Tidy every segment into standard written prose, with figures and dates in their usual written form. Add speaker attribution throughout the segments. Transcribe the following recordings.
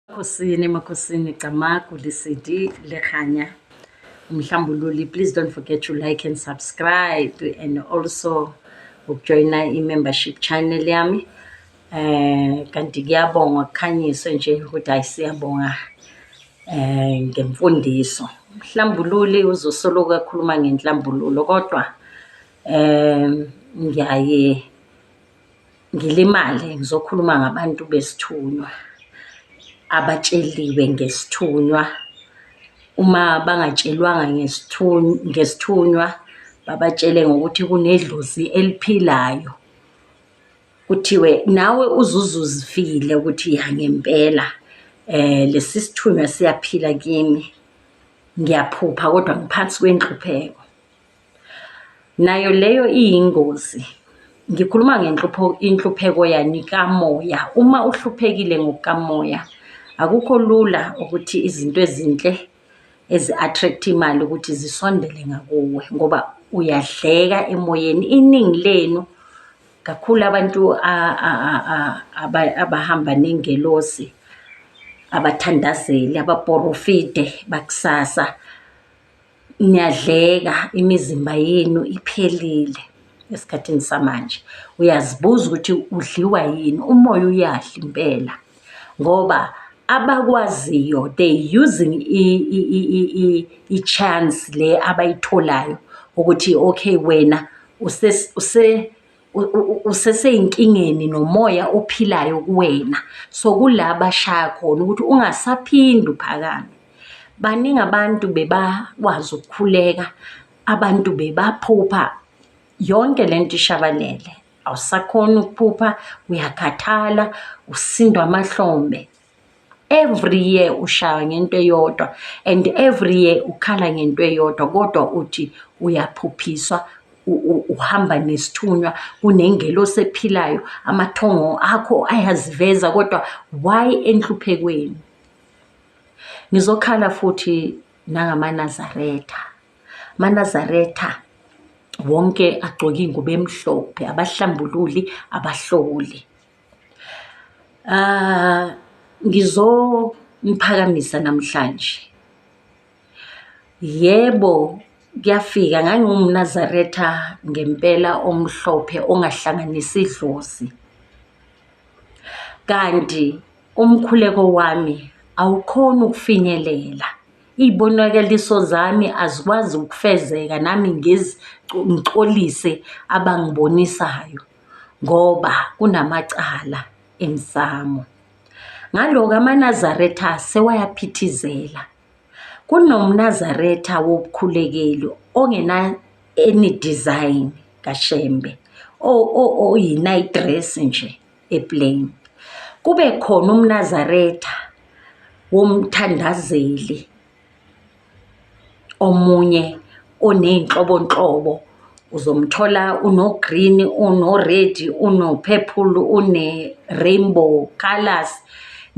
Speaker 1: Makhosini, Makhosini, Camagu, Lesedi, Lekganya, Umhlambululi. Please don't forget to like and subscribe and also ukujoyina i-membership channel yami. Kanti kuyabongwa kukhanyiswe nje ukuthi hhayi siyabonga ngemfundiso. Umhlambululi uzosoloku ekhuluma ngenhlambululo kodwa ngiyaye ngilimale ngizokhuluma ngabantu besithunywa abatsheliwe ngesithunywa. Uma bangatshelwanga ngesithunywa babatshele ngokuthi kunedlozi eliphilayo. Kuthiwe nawe uzuze uzifile ukuthi ya ngempela lesi sithunywa siyaphila kimi, ngiyaphupha kodwa ngiphansi kwenhlupheko. Nayo leyo iyingozi. Ngikhuluma ngenhlupho inhlupheko yani kamoya. Uma uhluphekile ngokukamoya, akukho lula ukuthi izinto ezinhle ezi-attract imali ukuthi zisondele ngakuwe ngoba uyadleka emoyeni. Iningi lenu kakhulu abantu abahamba nengelosi, abathandazeli, abaporofide bakusasa. Niyadleka, imizimba yenu iphelile esikhathini samanje. Uyazibuza ukuthi udliwa yini? Umoya uyadla impela ngoba abakwaziyo they using i-chance le abayitholayo ukuthi okay wena usesey'nkingeni nomoya ophilayo kuwena. So kula bashaya khona ukuthi ungasaphindi uphakame. Baningi abantu bebakwazi ukukhuleka, abantu bebaphupha, yonke le nto ishabalele. Awusakhoni ukuphupha, uyakhathala, usindwa amahlombe. Every year ushaywa ngento eyodwa and every year ukhala ngento eyodwa kodwa uthi uyaphuphiswa uhamba nesithunywa kunengelosi ephilayo amathongo akho ayaziveza kodwa why enhluphekweni? Ngizokhala futhi nangamaNazaretha. AmaNazaretha wonke agcoke iy'ngubo emhlophe, abahlambululi, abahloli. Ngizoniphakamisa namhlanje. Yebo, kuyafika ngangiwumNazaretha ngempela omhlophe ongahlanganisi idlozi. Kanti umkhuleko wami awukhoni ukufinyelela. Iy'bonakaliso zami azikwazi ukufezeka nami ngicolise abangibonisayo ngoba kunamacala emsamo. Ngaloko amaNazaretha sewayaphithizela. KunomNazaretha wobukhulekeli ongena any design kaShembe, oyi-night dress nje e-plain. Kube khona umNazaretha womthandazeli omunye oney'nhlobonhlobo. Uzomthola uno-green, uno-red, uno-purple, une-rainbow colours.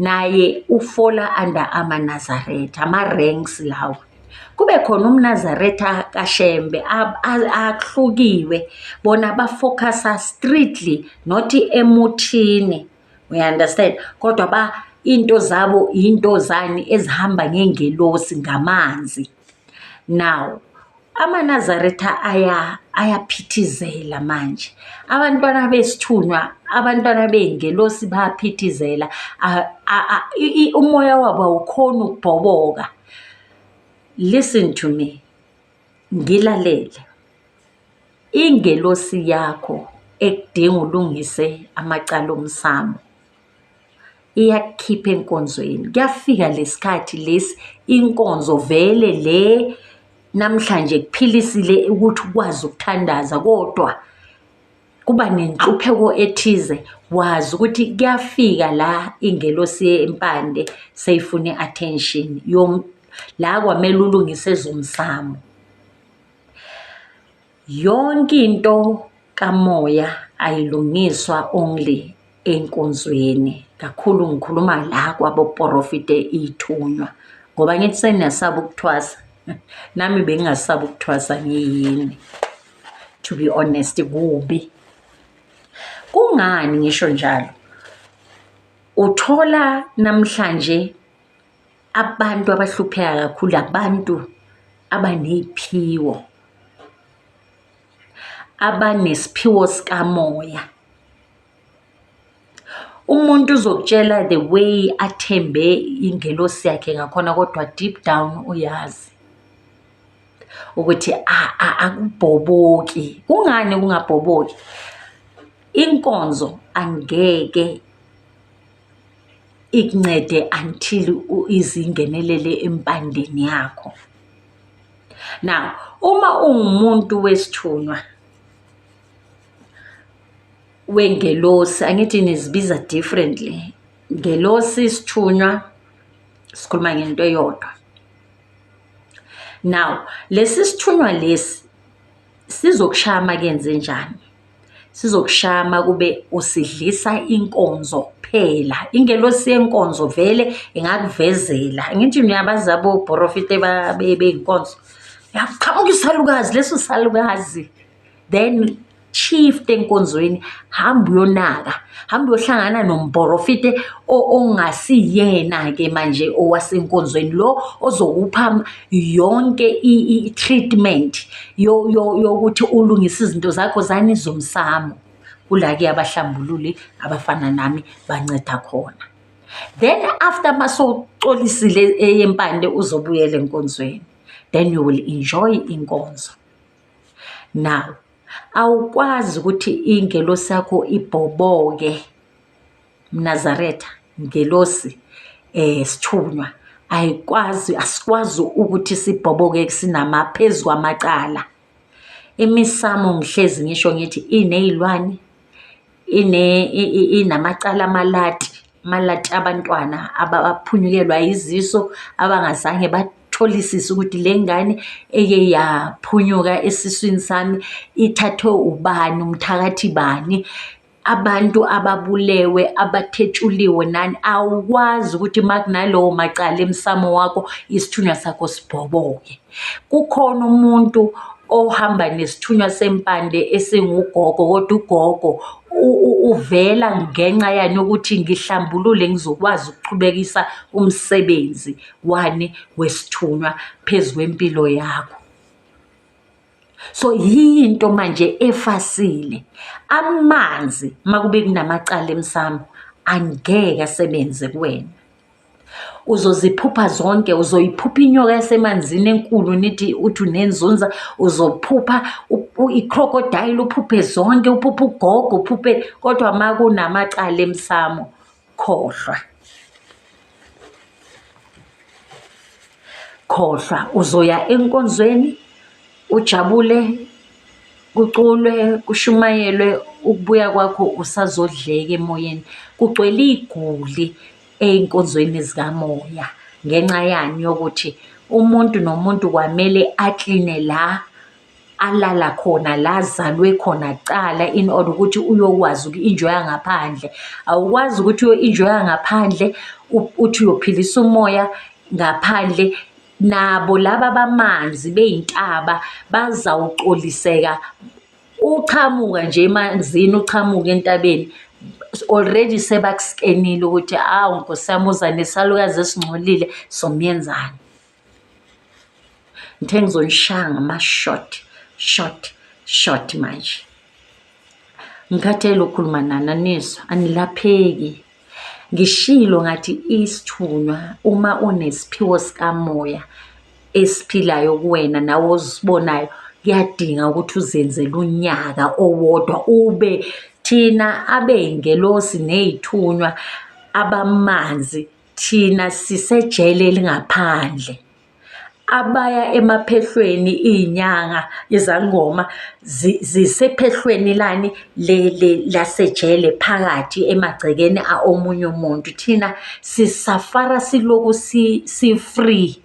Speaker 1: Naye ufola under amaNazaretha, ama-ranks lawa. Kube khona umNazaretha kaShembe ahlukiwe, bona ba-focus-a strictly not emuthini, uya-understand? Kodwa into zabo into zani ezihamba ngengelosi ngamanzi. Now, amaNazaretha ayaphithizela manje. Abantwana besithunywa, abantwana bey'ngelosi bayaphithizela, umoya wabo awukhoni ukubhoboka. Listen to me, ngilalele. Ingelosi yakho ekudinga ulungise amacala omsamo iyakukhipha enkonzweni. Kuyafika lesikhathi lesi inkonzo vele le namhlanje kuphilisile ukuthi ukwazi ukuthandaza kodwa kuba nenhlupheko ethize, wazi ukuthi kuyafika la ingelosi yempande seyifuna i-attention la kwamele ulungise ezomsamo. Yonke into kamoya ayilungiswa only enkonzweni. Kakhulu ngikhuluma la kwaboporofite iy'thunywa ngoba ngithi seniyasaba ukuthwasa. Nami bengingasaba ukuthwasa ngiyini. To be honest, kubi. Kungani ngisho njalo? Uthola namhlanje Abantu abahlupheka kakhulu abantu abaney'phiwo, abanesiphiwo sikamoya. Umuntu uzokutshela the way athembe ingelosi yakhe ngakhona kodwa deep down uyazi ukuthi akubhoboki. Kungani kungabhoboki? Inkonzo angeke ikuncede until izingenelele empandeni yakho. Now, uma uwumuntu wesithunywa wengelosi, angithi nizibiza differently. Ngelosi, isithunywa, sikhuluma ngento eyodwa. Now, lesi sithunywa lesi sizokushaya makenzenjani? Sizokushaya makube usidlisa inkonzo kuphela. Ingelosi yenkonzo vele ingakuvezela. Angithi niyabazi aboprofite bey'nkonzo. Yaqhamuka isalukazi, leso salukazi. Then shift enkonzweni, hamba uyonaka, hamba uyohlangana nomporofite ongasiyena-ke manje owasenkonzweni lo ozokupha yonke i-treatment yokuthi ulungise izinto zakho zani zomsamo. Kula-ke abahlambululi abafana nami banceda khona. Then after masowucolisile eyempande uzobuyela enkonzweni. Then you will enjoy inkonzo. Now, awukwazi ukuthi ingelosi yakho ibhoboke, Mnazaretha, ngelosi, sithunywa, ayikwazi, asikwazi ukuthi sibhoboke sinamaphezu kwamacala. Imisamo ngihlezi ngisho ngithi iney'lwane, inamacala amalati, amalati abantwana abaphunyukelwa yizisu, abangazange batholisise ukuthi le ngane eke yaphunyuka esiswini sami ithathwe ubani, umthakathi bani. Abantu ababulewe, abathetshuliwe nani, awukwazi ukuthi uma kunalowo macala emsamo wakho, isithunywa sakho sibhoboke. Kukhona umuntu ohamba nesithunywa sempande esingugogo, kodwa ugogo uvela ngenxa yani yokuthi ngihlambulule ngizokwazi ukuchubekisa umsebenzi wani wesithunywa phezu kwempilo yakho. So yinto manje efasile. Amanzi makube kunamacala emsamo angeke asebenze kuwena. Uzoziphupha zonke, uzoyiphupha inyoka yasemanzini enkulu nithi uthi unenzunza, uzophupha i-crocodile, uphuphe zonke, uphuphe ugogo, uphuphe, kodwa uma kunamacala emsamo, khohlwa. Khohlwa, uzoya enkonzweni, ujabule, kuculwe, kushumayelwe, ukubuya kwakho usazodleka emoyeni. Kugcwele iy'guli ey'nkonzweni zikamoya ngenxa yani yokuthi umuntu nomuntu kwamele akline la alala khona, la azalwe khona kucala in order ukuthi uyokwazi uku-enjoy-a ngaphandle. Awukwazi ukuthi uyo-enjoy-a ngaphandle uthi uyophilisa umoya ngaphandle, nabo laba bamanzi bey'ntaba bazawucoliseka. Uchamuka nje emanzini, uchamuka entabeni, already sebakuskenile ukuthi awu Nkosi yami uza nesalukazi esingcolile, somyenzani. Ngithe ngizonishaya ngama-short, short, short manje. Ngikhathele ukukhuluma nani, anizwa, anilapheki. Ngishilo ngathi isithunywa uma unesiphiwo sikamoya esiphilayo kuwena nawe osibonayo, kuyadinga ukuthi uzenzele unyaka owodwa ube thina abey'ngelosi ney'thunywa abamanzi, thina sisejele elingaphandle. Abaya emaphehlweni iy'nyanga, izangoma zisephehlweni lani lasejele phakathi emagcekeni omunye umuntu. Thina sisafara siloku si-free.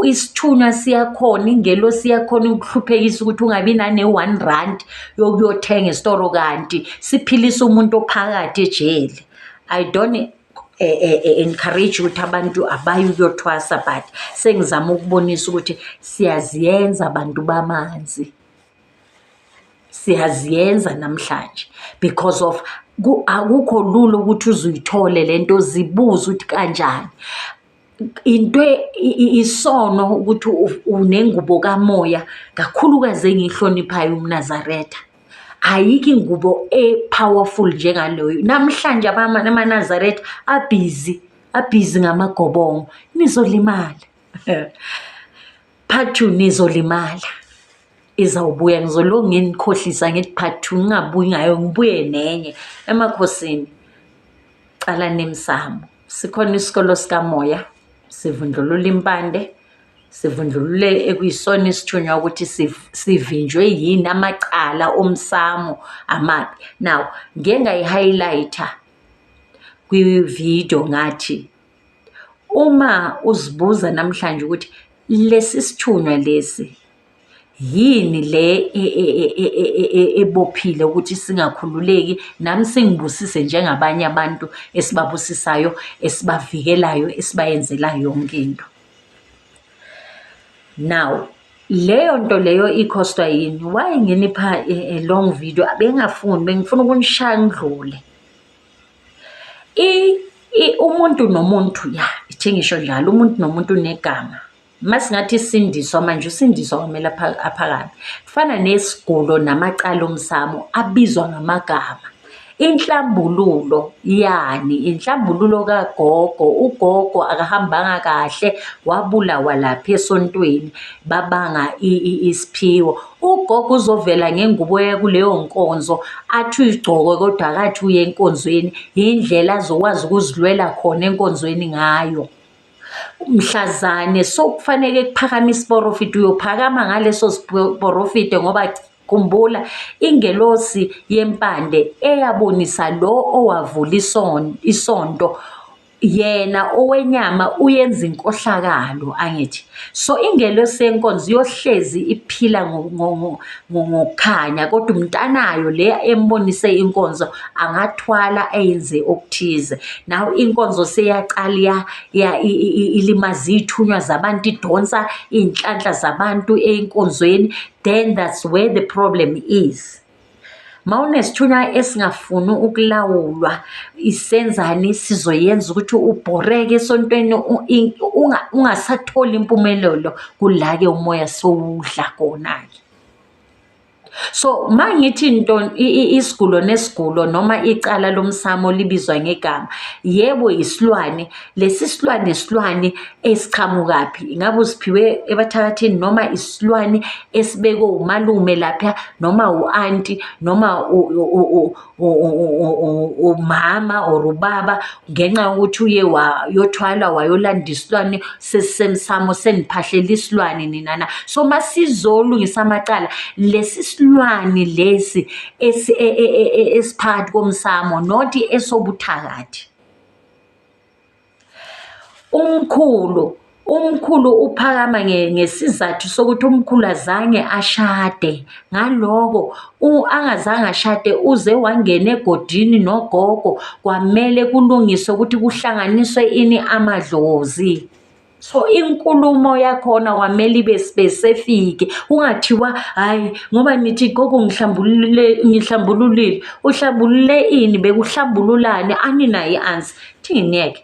Speaker 1: Isithunywa siyakhona, ingelosi iyakhona ukuhluphekisa ukuthi ungabi nane-one rand yokuyothenga esitoro kanti siphilisa umuntu ophakathi ejele. I don't encourage ukuthi abantu abaye ukuyothwasa, but sengizama ukubonisa ukuthi siyaziyenza bantu bamanzi. Siyaziyenza namhlanje because of akukho lula ukuthi uze uyithole lento, zibuze ukuthi kanjani. Into isono ukuthi unengubo kamoya, kakhulukazi engiyihloniphayo umNazaretha. Ayikho ingubo e-powerful njengaleyo. Namhlanje amaNazaretha abhizi, abhizi ngamagobongo. Nizolimala. Part two, nizolimala. Izawubuya ngizolokhu nginikhohlisa ngithi part two, ngingabuyi ngayo ngibuye nenye. Emakhosini, calani emsamo. Sikhona isikolo sikamoya, sivundlulula impande, sivundlulule ekuyisona isithunywa ukuthi sivinjwe yini amacala omsamo amabi. Now, ngike ngayi-highlight-a kwi-video ngathi, uma uzibuza namhlanje ukuthi lesi sithunywa lesi yini le ebophile ukuthi singakhululeki, nami singibusise njengabanye abantu esibabusisayo, esibavikelayo, esibayenzela yonke into. Now, leyo nto leyo i-cost-wa yini? Why nginipha a long video? Bengingafuni, bengifuna ukunishaya ngidlule. Umuntu nomuntu, ya, ithi ngisho njalo, umuntu nomuntu unegama. Masingathi Sindiswa manje, uSindiswa kwamele aphakame. Kufana nesigulo namacala omsamo abizwa ngamagama. Inhlambululo yani? Inhlambululo kagogo. Ugogo akahambanga kahle, wabulawa lapha esontweni, babanga isiphiwo. Ugogo uzovela ngengubo yakuleyo nkonzo, athi uyigcoke kodwa akathi uye enkonzweni. Yindlela azokwazi ukuzilwela khona enkonzweni ngayo. Mhlazane sokufanele kuphakame isiporofito, uyophakama ngaleso siporofito ngoba khumbula ingelosi yempande eyabonisa lo owavula isonto, yena owenyama uyenza inkohlakalo, angithi. So ingelosi yenkonzo iyohlezi iphila ngokukhanya, kodwa umntanayo le embonise inkonzo angathwala eyenze okuthize. Now inkonzo seyaqala ilimaza iy'thunywa zabantu, idonsa iy'nhlanhla zabantu ey'nkonzweni, then that's where the problem is. Mawunesithunywa esingafuni ukulawulwa, isenzani sizoyenza ukuthi ubhoreke esontweni, ungasatholi impumelelo, kula-ke umoya sowudla khona-ke. So mangithi into isigulo nesigulo noma icala lomsamo libizwa ngegama, yebo isilwane, lesi silwane isilwane esiqhamukaphi? Ingabe usiphiwe ebathakathini noma isilwane esibekwe umalume lapha noma u-anti noma umama or ubaba ngenxa yokuthi uye wayothwala wayolanda isilwane sesisemsamo, seniphahlela isilwane nina na. So masizolungisa amacala, lesi silwane lesi esiphakathi komsamo, not esobuthakathi. Umkhulu, umkhulu uphakama ngesizathu sokuthi umkhulu azange ashade. Ngaloko angazange ashade uze wangena egodini nogogo, kwamele kulungiswe ukuthi kuhlanganiswe ini amadlozi. So inkulumo yakhona kwamele ibe specific, kungathiwa hhayi ngoba nithi gogo ngihlambulule, ngihlambululile. Uhlambulule ini? Bekuhlambululani? Aninayo i-answer. Thi nginiyeke.